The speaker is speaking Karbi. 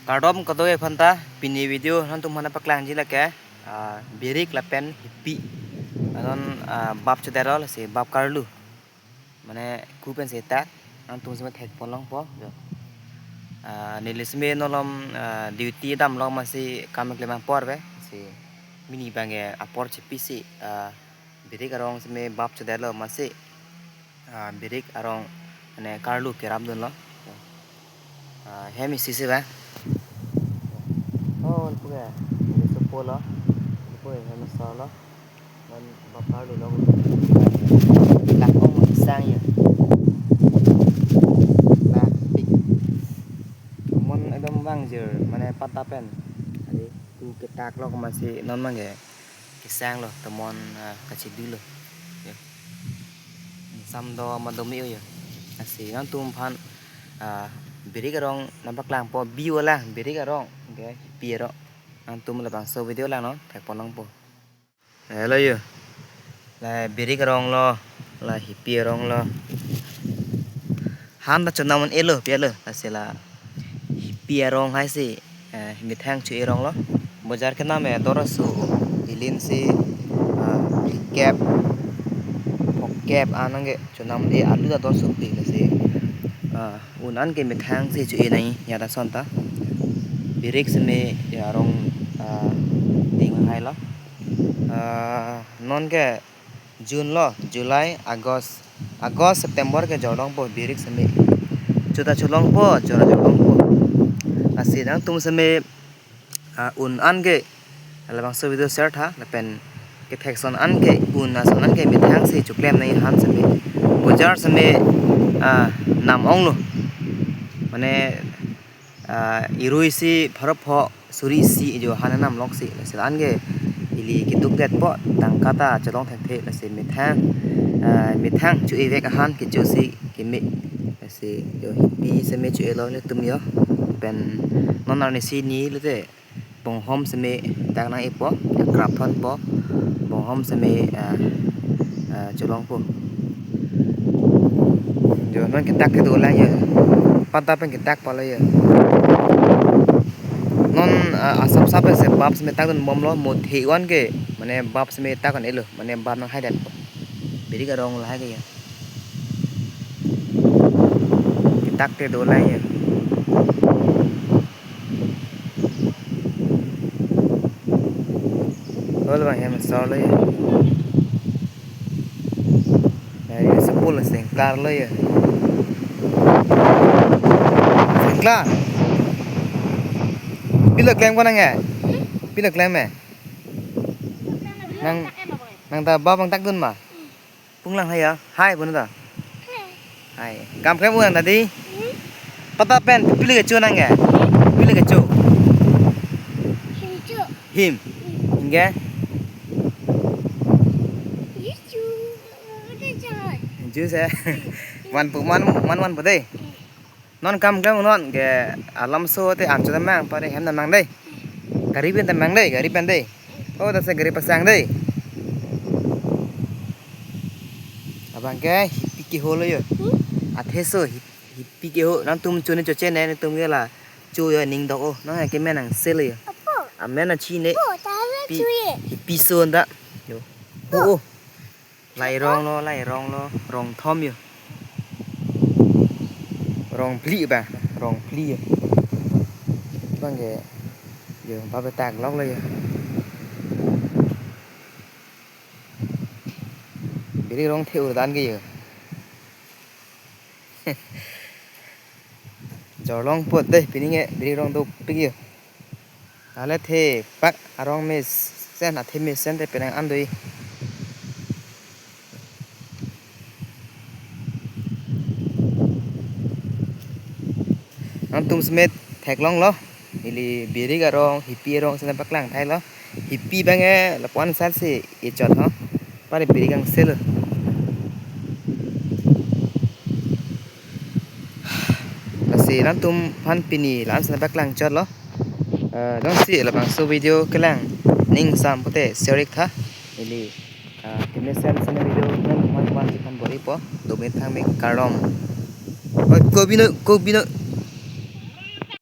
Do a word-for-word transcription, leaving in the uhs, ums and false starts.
Kardom kadokave aphanta, pini video nangtum aphan paklangji lake, ah, birik lapen hipi. Anon, ah, bap chodetlo, lasi bap karlu. Mane ku pensi tak, nangtum seme thekpon longpo. Jo. Ah, neli seme nolom, ah, duty damlo amatsi kam klem apor ave. Si pini abang ke apor chepisi, ah, birik arong seme bap chodetlo amatsi, ah, birik arong mane karlu kerapdunlo. Ah, hem isi si ba. Oh, puke. Ini supo lo. Puke hem solo. Dan bap karlu lo. Lakong sang ya. Nah, tik. Mon ekdom vangjir, mane patta pen. Adi, ku ketak lo amatsi non abang ke kesang lo, tomon, ah, kachidu lo. Ya. Sam do ma do me-o ya. Lasi nangtum aphan, ah, birik arong nangpaklangpo, biu alang, birik arong, ke hipi arong. Nangtum labangso video langnon, thekpon longpo. Hello yo. La birik arong lo, la hipi arong lo. Han ta chonam un-elo, pi alo, lasi la hipi arong hai si, eh, methang cho-e rong lo. Bojar kenam e dor aso, ilin si, ah, phlikep, phokep, anang ke chonam un-e, alu ta dor aso pi, lasi, ah, un an ke methang si cho-e nai, ya ta son ta. Birik seme, ya arong, ah, ding hai lo. Ah, non ke June lo, July, August, August, September ke jorlongpo birik seme. Cho ta cholongpo, jor jorlongpo. Lasi nangtum seme, ah, un an ke, labangso video share tha, lapen kethek ason an ke, un ason an ke methang si choklem nai han seme. Bojar seme, ah, nam ong lo. Mane, ah, irui isi pharo pho suri isi jo han nam lok si, lasi la an ke ili keduk detpo, tangka ta cholong thekthe, lasi methang, ah, methang cho-e vek ahan kecho si keme, lasi jo hipi seme cho-e lo nelitum yo. Pen non arnisi ni lote bonghom seme dak nang-epo, krap thonpo, bonghom seme, ah, ah, cholongpo. Jo, non ketak kedo lang ya. Patta pen ketak palo ya. Non, ah, asap sap se bap seme takdun bomlo, mo the wan ke, mane bap seme tak un-elo, mane bap nang hai detpo. Birik arong lahai ke ya. Ketak kedo lang ya. Hol bang hem solo ya. Dari sepul sengkar lo ya. Sengkar. Pilo klem ko nang ya? Pilo klem eh? Nang, nang ta bap nang takdun ma? Punglang hai ya, hai pun ta. Hai, kam klem un an ta di. Patta pen pili kecho nang ke? Pili kecho? Him. Him. Hingke? Juice eh. Wan pu man man wan pu dei. Non kam klem non ke alam so te an cho ta mang pare hem ta mang dei. Gari pen ta mang dei, gari pen dei. Oh, ta se gari pasang dei. Abang ke hipi keho lo yo. Athe so hip- hipi keho nangtum cho ne cho che ne nangtum ke la cho yo ning dok o. Nang ke men nang sel yo. Apo. Amen a chi ne. Po, ta le Pi- chu ye. Hipi so nda. Yo. Po. Oh, oh. Lai rong lo, lai rong lo, rong thom yo. Rong phli ba, rong phli yo. Bang ke yo, ba betak lok lo yo. Birik rong the ur dan ke yo. Jorlong pot dei, pini nge birik rong dopik yo. Ale the pak arong mesen, athe mesen te penang an doi. Nangtum semet theklong lo. Ili birik arong, hipi arong sena paklang thai lo. Hipi bang e lapuan sal si ichot ho. Pari birik ang sel. Lasi nangtum aphan pini la-an sena paklang chot lo. Eh, jongsi labangso video kelang ning sam pute share ik tha. Ili, eh, kemesen sena video nangtum aphan chikan bor-ipo. Domin thang me kardom. Oi, ko bino, ko bino.